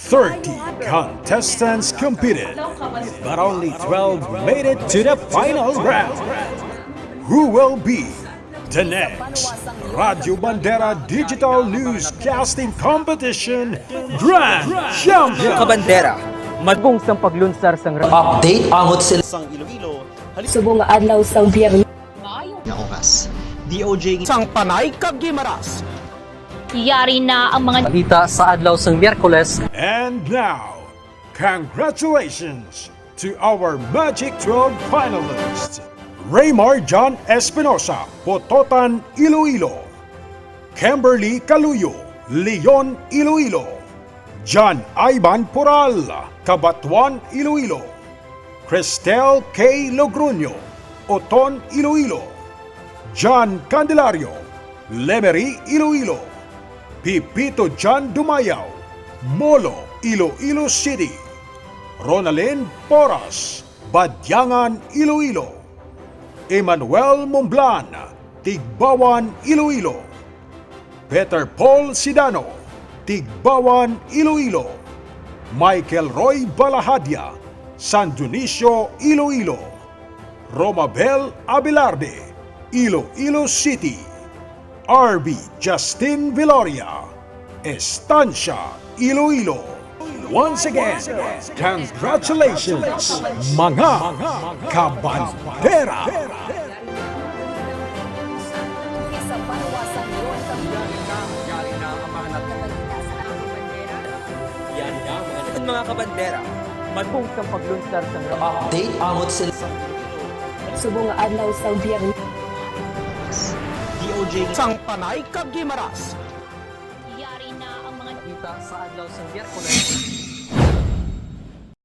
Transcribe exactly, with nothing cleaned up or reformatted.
Thirty contestants competed, but only twelve made it to the final round. Who will be the next Radyo Bandera Digital Newscasting Competition Grand Champion? Kabandera, madugong sang paglunsar sang ra- Update angot sila sang Iloilo. Subong nga adlaw sang Biyernes. Nga oras. D O J sang Panay kag Guimaras. Yari na ang mga Balita sa adlaw sang Miyerkules. And now, congratulations to our Magic twelve finalists. Raymar John Espinosa, Pototan, Iloilo. Kimberly Caluyo, Leon, Iloilo. John Ivan Poral, Cabatuan, Iloilo. Cristel K. Logroño, Oton, Iloilo. John Candelario, Lemery, Iloilo. Pipito John Dumayaw, Molo, Iloilo City. Ronalyn Poras, Badiangan, Iloilo. Emmanuel Momblan, Tigbawan, Iloilo. Peter Paul Sidano, Tigbawan, Iloilo. Michael Roy Balahadia, San Dionisio, Iloilo. Romabel Abelarde, Iloilo City. R B Justin Viloria, Estancia, Iloilo. Once again, congratulations, mga kabandera! Ang mga kabandera, madugong sang paglunsar sang ra- Update angot sila Subong nga adlaw sang Biyernes. D O J sang Panay kag Guimaras. Yari na ang mga Balita sa adlaw sang Miyerkules.